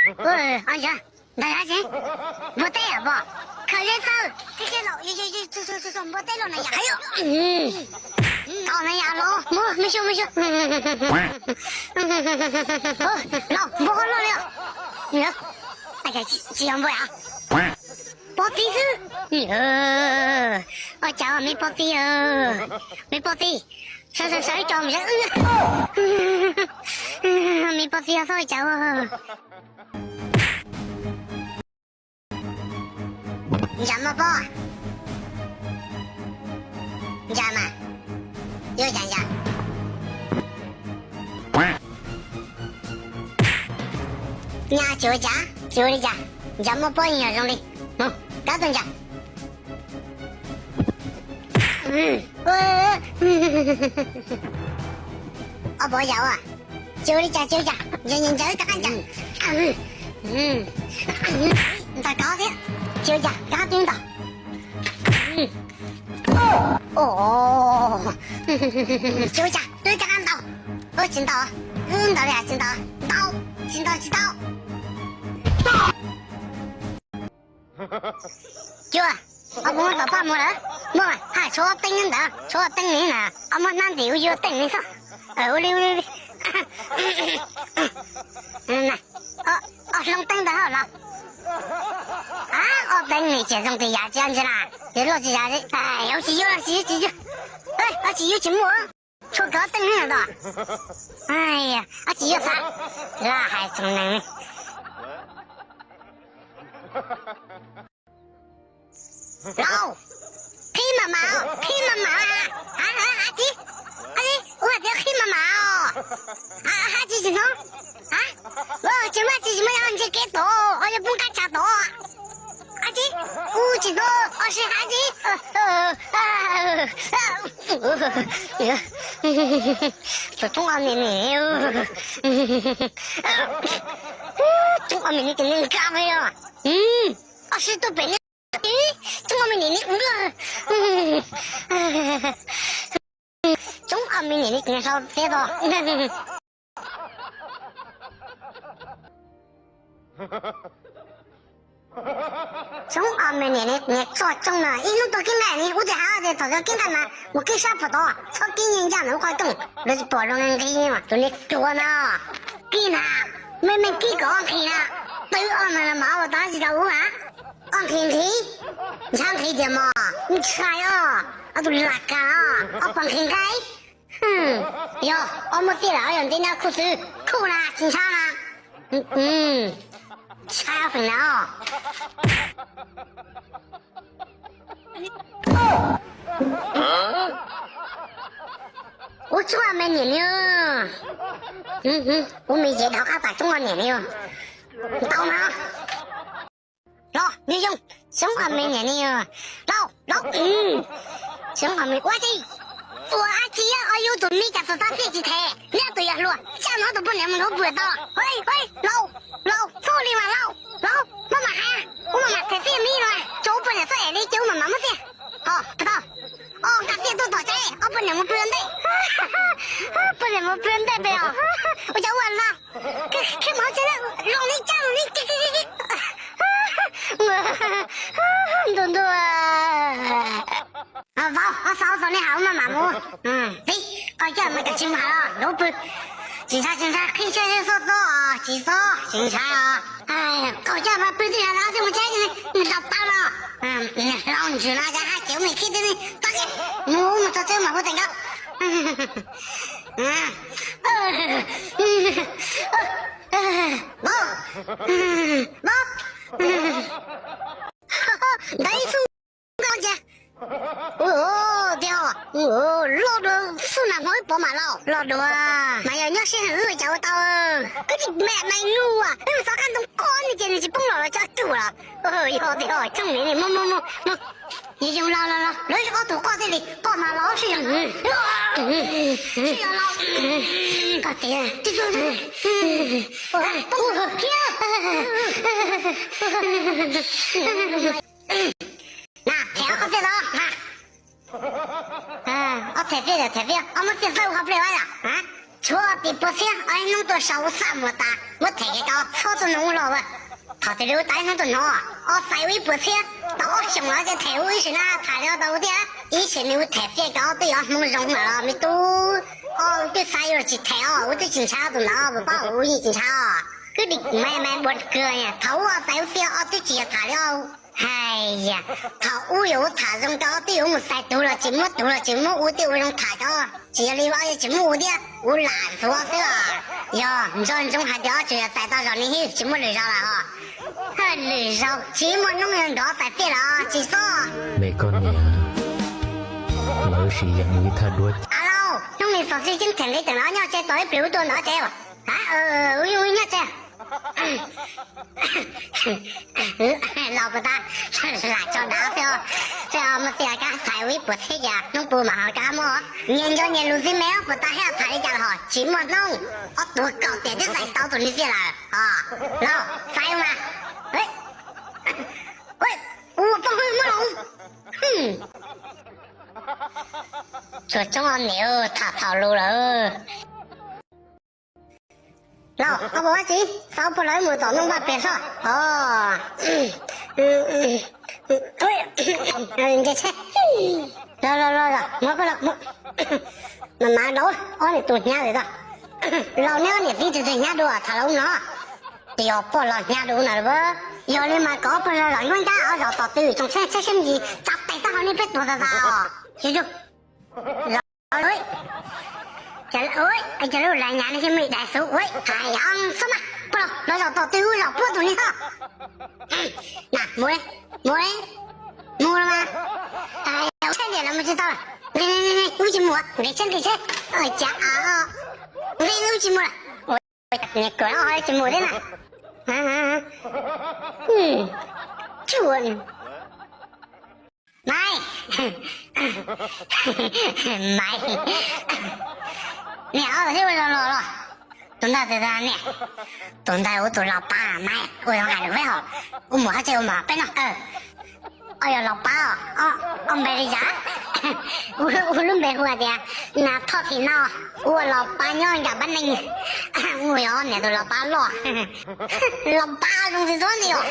Ntawd dab tsi? Npua teb os pog? Khaws zeb xawb. Npua teb los na yom. Tau na yom los muab me xyu me xyu. Los npua loj li os. Tsis yog npua yom. Pob txib xwb. Ua cas me pob txib, me pob txib, sawv sawv sawv ib co mus seb. Me pob txib xoj ua cas. Ntsa muaj pob. Ntsa mas. Yuav cas ntsa? Nyaj tsis ua cas, tsis ua li cas. Ntsa muaj pob yeej yog zoo li. Mus, kab tuaj ntsa. Ob pov yam ua. Tsis ua li cas, tsis ua li cas, ntsa ntsa ntsa rov qab ntsa. Ntag kov thiab. Tsis ua li cas, rov qab twb ntag. Tsis ua li cas, twb rov qab ntaus. Tsis ntaus, wb ntaus li cas tsis ntaus, ntaus, tsis ntaus tsis tau. Cuaj, ob peb muab tom paj mus lawm, muaj mas, ha, tshuav ob teeb ntawd, tshuav ob teeb li na, ob muab hnab ntim ua yuav teej li xwb. Ua li, ua li, ua li. Ob hloov teeb ntawd hauj los. Ob teeb li ces zoo tias yav tsis ntsis na, ces luaj tsis yav, ua tsis yuav, tsis yuav, tsis yuav. Ua tsis yuav tsis muaj. Tshuav kawg ob teeb li ntawd. Ua tsis yuav xav, laj hais tsoom neeg. Lauj, qhib mas mas, qhib mas mas. Ab tsi, ab tsi, ua tias qhib mas mas os. Ab tsi tsis hnov. Tsis muaj tsis, tsis muaj, yog ntsia kev tod, yog poob qab tshav tod. Ab tsi, u tsis hnov, o si ab tsi. Tsoob Ob Me Niam, Tsoob Ob Me Niam tus neeg nkag me os. Ob sib tuaj pem ne, Tsoob Ob Me Niam ne, Tsoob Ob Me Niam ne, hlau xeb to. Tsoob Ob Me Niam ne, niam txoj tsoob na, ib hnub tuaj keeb nqaij ne, ub tias hav tias thaum tuaj keeb nqaij mas mus keeb sab phom tod, txhob keeb nqaij ncaj ntawm lub qhov rooj, lawv tsis pom zoo nqi mas tus niag ruam na. Kib na, me me kib kom ob nqhis na, twb ob nqhis mas ua tau tsis tau ub na. Ob nqhis nqhis, ntshav nqhis tias mos, ntshai os, ob tug lam kas, ob phav nqhis nqaij. Yog ob muab txij lawm, ob yog ntev nyab khuj xwb, khuj na tsis ntshav na. Ntshai ob feem na os. Ub, Tsoob Ob Me Niam ne, ub me ces dhau qab pas Tsoob Ob Niam ne, ntau na. Los, Yooj Yooj, Tsoob Ob Me Niam ne, lauj, lauj, Tsoob Ob Me, ua tsi, ua ab tsi, ob yus tus me cas txog txaj txiaj tsis them, neb tus yog hluas, tsa no tus poj niam mus nrog pw tau, ua, ua, lauj, lauj, txhob li mas lauj, lauj, maj mam hais, ub maj mam them txiaj me no, tso ub poj niam txhob es li ces ub maj mam muab txiaj, ho, tau, ob nqa txiaj tuaj tom tsev, ob poj niam mus pw ua ntej, poj niam mus pw ua ntej pem os, ua cas ua no. Khib mov tsev lawm, los li caj los li. Ntuj ntuj. Vauv, ob xav tau nej has maj mam mus. Txiv, koj coj mas cov tsis mus has los lub pw. Tsis ntshai tsis ntshai, qhib siab xoj txob tsis txob tsis ntshai os. Koj coj mas pw tij na, tij mus tsheb nws nrog tau los. Hlau ntswg no cas haj cev ub me khib tij ne, txog mus mus txog tsev mas hu teem nkawd. Vauv, vauv, ntawd ib xub nkauj ntsia. Tiag, loj dua xub nas hmo ib pov mam lauj, loj dua. Mas yog nyob sib heev wb cas ua tau. Koj tsis me me nug, wb xov qab ntoo qoj ne ces nws tsis poob los los tso rug los. Yog tiag, tsoom niam ne, mus mus mus mus. Yooj Yooj, los los los, lawv ob tug qoj thiaj li qoj mas los sib zog. Sib zog los. Koj tias, poob thiab. Na, them ob qhov txiaj los na. Ob them txiaj, them txiaj, ob muab txiaj txawb ua qhov pliaj yom. Tshuav tim puas txhiab, ob ib hnub tuaj sau ua xaj muag tas muab them kev kauv txhob tuaj noog ua luaj. Thaum twg li ua tau ib hnub tuaj hnov, ob xais ua ib puas txhiab, tau ob xyoos los ces them ua ib sim na tham li tau ua tiag. Ib sim nws ua them txhiab kauv twb yuav hmoov zoo lawm los me tub. Ob twb xais ua tsis them os, ua twb tsis ntshaw tus ntawd puas paub, ua yeej tsis ntshaw os. Kwv di me me npua kawg, thaum ub ob xais ua txhiab ob twb tsis yog tham li os. Hais yam, thaum ub yuav ua tham zoo rau twb yuav mus xais tus los tsis muab, tus los tsis muab, ua twb ua zoo tham rau, tsis yog li ob tsis muab ua thiab, ua lam ntxuav xwb os. Yog nco ntsoov hais tias ob tsuas yog xais tau zaum ni hib tsis muaj lwm zaus lawm os. Haj lwm zaus tsis muaj hnub yuav nrov xais txhiab lawm tsis txhob. Me koj niam, lawv siv yam mus ib thaj duab. Aw lauj, hnub no xyov xwb ceeb them nqi teem los nyob tsev tos ib pliag wb tuaj ntawm tsev. Ua nyob tsev. Laus puas tas, lam tso dav xwb os. Tej muaj txiaj kab xais ua ib puas txhiab cas hnub puas mam ho kab muab. Nyias nco nyias lus xwb me, puas tas haj tham li cas los ho tsis muaj hnub. Ob tuag kaum tiam twb xais tsis tau tus ni txiaj lawm os. Laus, xais mas. Ua poj hwj muab los. Tsuas tsoob ob niam tham txhaum lus lawm. Los, ob puas dab tsi, xav puag los wb mus tom ntoo vaj pliag soj. Nce tsheb. Los los los, muab koj los. Mas mas laus, ob niag tus hnyav lawm tag. Laus neb ob niam txiv tus twg hnyav dua tham laus no. Tias poj los hnyav dua na. Yog li mas kom ob pog zos zom nkauj nkab, ob zos tom twg tsoom tsheb tsheb siab me ntsis tsa tes taub hau nej peb tuag tas tas os. Yog, yog, cas lub lais nyav ne xij me dais xub ua, hais yog xub mas pog los zom tom twg ua zom puab tus ni ho. Na, mus, mus, mus los mas. Tsheb liam los mus tsis tau. Wb tsis mus, nqis tsheb nqis tsheb. Cas, nqis wb tsis mus lawm. Niam kuam ho tsis mus thiab na. Tsuas. Maiv, Maiv, niam, ob tug thiab ua zoo los los? Tus ntawd, niam, tus ntawd ua tus laus pab. Maiv, ua zoo hais lus peb hos, ua mus hab tse ua mas peb noj. Ob yog laus pab, ob npe li cas? Ua lub npe hu hais tias Nas Thoj Thim no, ua laus pab nyob nram Pab Neeg. Ua yog niam tus laus pab loj. Laus pab zoo txiv txob ntxim os.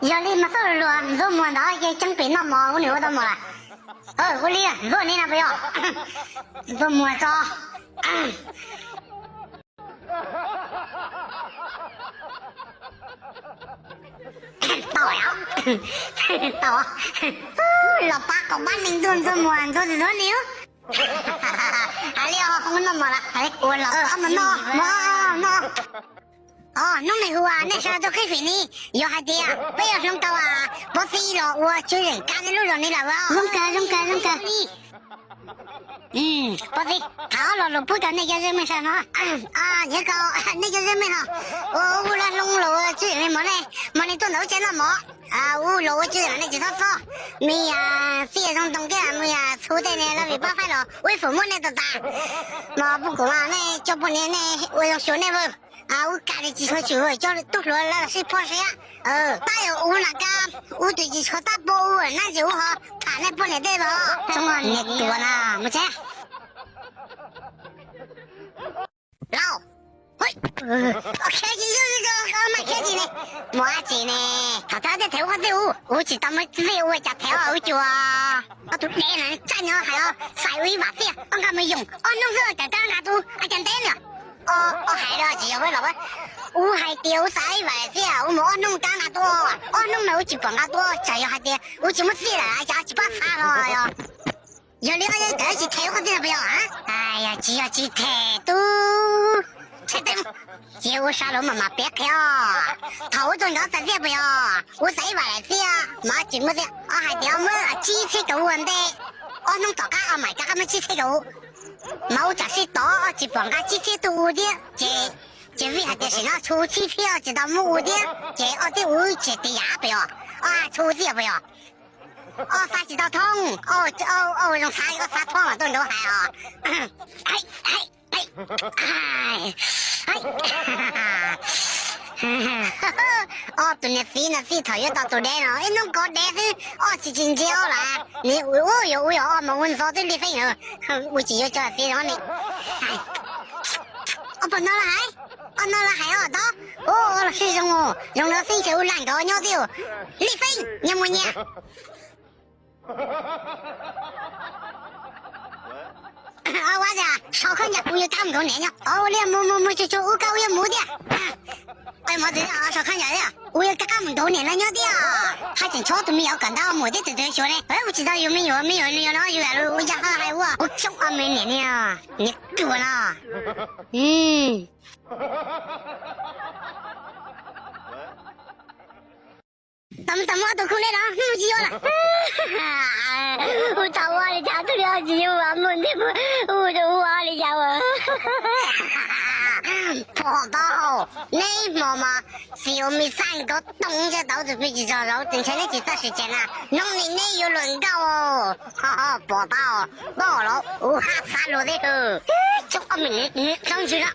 Yog li mas txhob luag, Ntxuag Muag ntawd ces tseeb pem noj mov ua nws ua tau mov lawm. Ua li Ntxuag ni na puas yog? Ntxuag Muag tso. Tau, tau. Laus pab kom Pab Neeg tuaj, Ntxuag Muag, Ntxuag txiv txob ntxim. Hais li os, noj mov lawm, ua los noj, noj. Os, hnub no hu nej sawv daws tuaj qhib fim ni, yog hais tias peb yuav hloov tau Pov Txib los ua tswv yeej kav nej lub zos ni lawm. Zoo kawg, zoo kawg, zoo kawg. Pov Txib, tham ob lo lus pub rau nej cov zej meej sawv daws no. Nyob ko, nej cov zej meej ho, ua ub lab hloov los ua tswv yeej li mov ne, mov li tuaj ntawm ub tsev noj mov. Ub los ua tswv yeej nej tsis txhob txhob. Me yas Txij Zoo Ntoo thiab me yas Txhu tej ne lawv vim pab faib los ua ib fum muab nej tag tas. Mos pub kuv mas nej coj poj niam nej ua zoo xyuas nej vawj. Ub kas li tsis tshua tswm coj tub hluas lawv los sib phob siab. Tab yog ub na kab, ub twb tsis tshua tab pov ub na ces ub ho tham nej poj niam tej vawj. Niag tuag na, mus tsev. Laus, khiav tsis, khiav tsis ne, mus dab tsi ne? Thaum twg thiaj them ua qhov txij ub? Ub tsis tau muaj txij ua cas them ub cuag. Ob tug dev no txaj nyob hais xais ua ib vam txiaj, ob nqa mus yoom ob hnub xwb cas kab nqa tuaj, cas ntev na. Ob hais los tsis yog los, ub hais tias ub xais ib vam txiaj ub mus ob hnub kab nqa tuaj, ob hnub no ub tsis pom nqa tuaj, tsam yog hais tias ub tsis muaj txij lawm cas tsis pab xa los yog. Yog li ob yog tsis them ua qhov txij no puas yog? Tsis yog tsis them tub, tshaj teb, cia ua sab lus mas mam piav qhia os. Thaum ub tuaj nrov xais txiaj puas yog? Ub xais ib vam txiaj mas tsis muaj txiaj, ob hais tias muab tsib txhiab rau ua ntej, ob hnub tom qab ob mam rov qab muab tsib txhiab rau. Mas ub tsam sib tod tsis pom nqa tsib txhiab tuaj ua thiab ces, ces vim hais tias sim no tshuav tsib txhiab tsis tau muab ua thiab ces ob tib ub tsis tiv yam puas yog? Ob tshuav txiaj puas yog? Ob xav tsis tau thoob, ob zoo xav, ob xav thoob mas tuaj nrauv hais os. Ob tug niam txiv no txij thaum yuav tau tus dev no ib hnub kov dev xwb, ob tsis tsis ntsia ob lawm. Nws ua yuav ua yog ob mas ua ntxov twb li feeb, ua tsis yuav cov txiv no ne. Ob pog no los hais, ob no los hais os tod. Ua los sib zoo, zoo no xeeb tseem ua lag nkaus nyob thiab. Li feeb, nyias mus nyias. Ua cas sau khaub ncaws kuv yuav kab mus nkaum niam nyob. Ua li mus mus mus tsuag tsuag ua kab ua yuav mus thiab. Ua mov txwv sau khaub ncaws thiab ua yuav kab mus nkaum niam no nyob thiab. Haj tseem tshuav tus me nyuam kawm ntawv mus thiab tus twg xyuas ne. Ua tsis tau yus me nyuam, me nyuam no yus ua cas hais ua ua coob ob me niam ne. Niam tuag no. Tau muab ob tug khub dej los hnub tsis yuav lawm. Ua tau ua li cas tug dej tsis yuav mus ntij, ua tau ua li cas ua. Pom tau, neb hmo mas txiv ua me xaj nkaus too ntshe tau tus plig tsis txog zaum tus ntshai neb tsis txawj sim cem na, hnub no neb yuav luag nkauj. Pom tau, pom los ua haj xav luag thiab. Tsob ob me niam hlob ntsws no.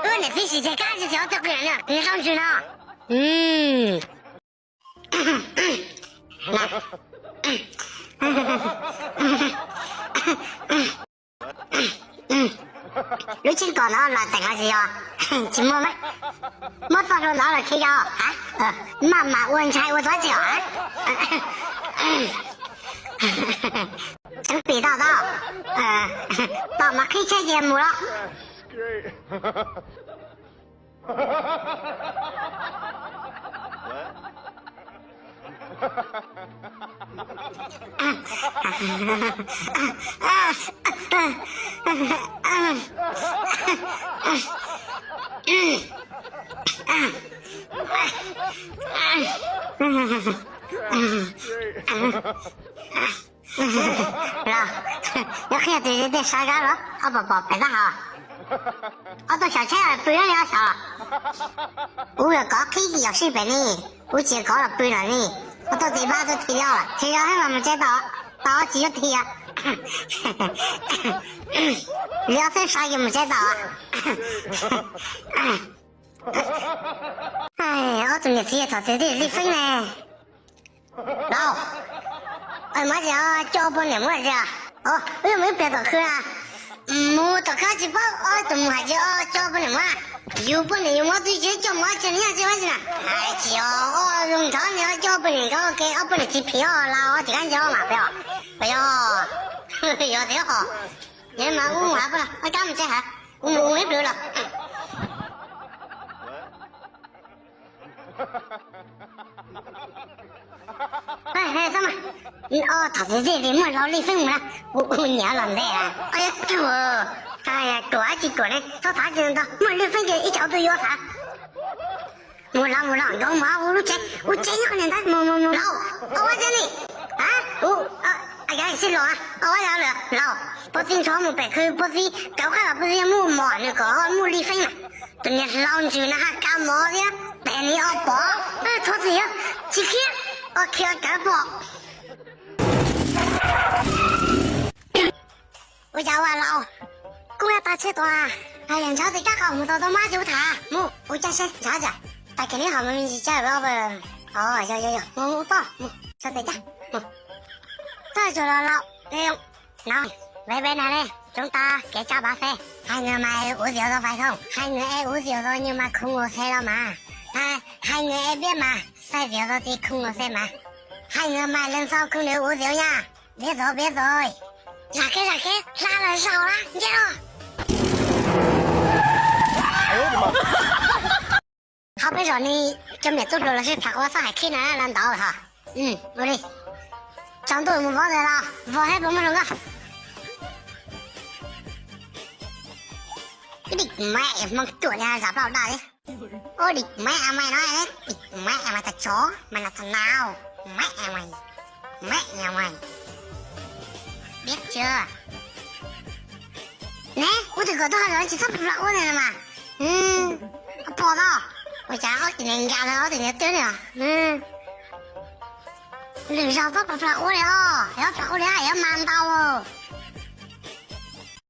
Wb niam txiv sim cem kab tsis txhob twb qhia niam hlob ntsws no. Lub tseeb kom no los teem los tsis yog, tsis muaj, muab txoj hlua ntawd los khi yog maj mam ua ntshai ua txhob tsis yog. Tseeb pim tau tau, tom mas qhib tsheb ces mus los. Los, nyob qhia tus tej sab zab los ob pom pom pem tab hos. Ob tug xyov tsheb pw li ob xyov. Ub, yog kov qhib yos sij pem ne, ub, tsis kov los pw lawm ne. Ob tug tis pab tub thi li, thi li thiab mas mus tsev tau, tau tsis yuav thi. Li ob xwb saib yus mus tsev tau. Ob tug niam txiv thaum twg thiaj li feeb ne. Laus, mas tsis coj poj niam mus tsis? Wb yuav mus ib pliag tom khw na. Mus tom khw tsis paub, ob tug mus hais tias coj poj niam mus. Yus poj niam yus muab twb tsis coj mus tsev nyob tsis paub tsi na. Hais tsis zoo nrov ni, coj poj niam nkawd ua ke, ob poj niam txiv phim os, Laus, tsis kam nco mas peb os. Yog, yog thiab os. Yog mas ub mus hais poj niam, ua kab mus tsev hais, ua mus ib pliag los. Txhob mas, thaum twg muaj Laus Li Feeb mus na, ua nyiam los ntev. Ruam, ruam tsis ruam ne, txhob txhav tsis ntau, muaj Li Feeb ces ib tsaus tuaj yuav txhav. Mus los mus los, nkawd mus ua lub tsev, ua tsev nyob qhov niag ntawd, mus mus mus. Laus, ua tsev ne. Sib los, ua Laus, Laus, pov txi nrho mus pem khw, pov txi kauv qab los pov txi muaj mom nws kom muaj Li Feeb na. Tus niag hlau ntsws no haj kav mov thiab tes ni o pom, thov txim, tsis khiav, o khiav kav pom. Ua cas ua Laus, kuj yog tag tsheb tuaj, yog ntshav tes kab qhov mus tau tau mab ces ua tham mus ua cas seb ntshav cas. Tas kiag neb ho me ntsis tsa, o, yog yog yog, mus mus poj mus ntshav tes kab mus. Txog tsuas los Laus, no, ve ve na le, chúng ta kể cho bà xem, hai người mà uống rượu rồi phải không? Hai người em uống rượu rồi nhưng mà không ngồi xe đâu mà. Hai, hai người em biết mà, say rượu rồi thì không ngồi xe mà. Hai người mà lần sau không được uống rượu nha. Biết rồi, biết rồi. Zam kev, zam kev, hla los zaum na, nce los. Qhov peb zos ni, cov me tub hluas los sib tham ua txhob hais khib na, los ntawd ho. Ua li, tsaus ntuj mus vov ntawd los vov thiab puas muaj hluas nkauj. Ib dim maiv, Hmoob tuaj li zam plaub daj li. Ub, dim maiv a mais no, dim maiv a mais tas tsov, mais no tas nau, maiv a mais, maiv a mais. Biết chưa? Ne, ub, tus kom tuaj ho tsis txhob plam ub ntawd mas. Pom tau, ua cas ob tug niag nkag no ob tug niag twb ne. Lwm zaug txhob plam ub li os, yog plam ub li yuav mas ntau.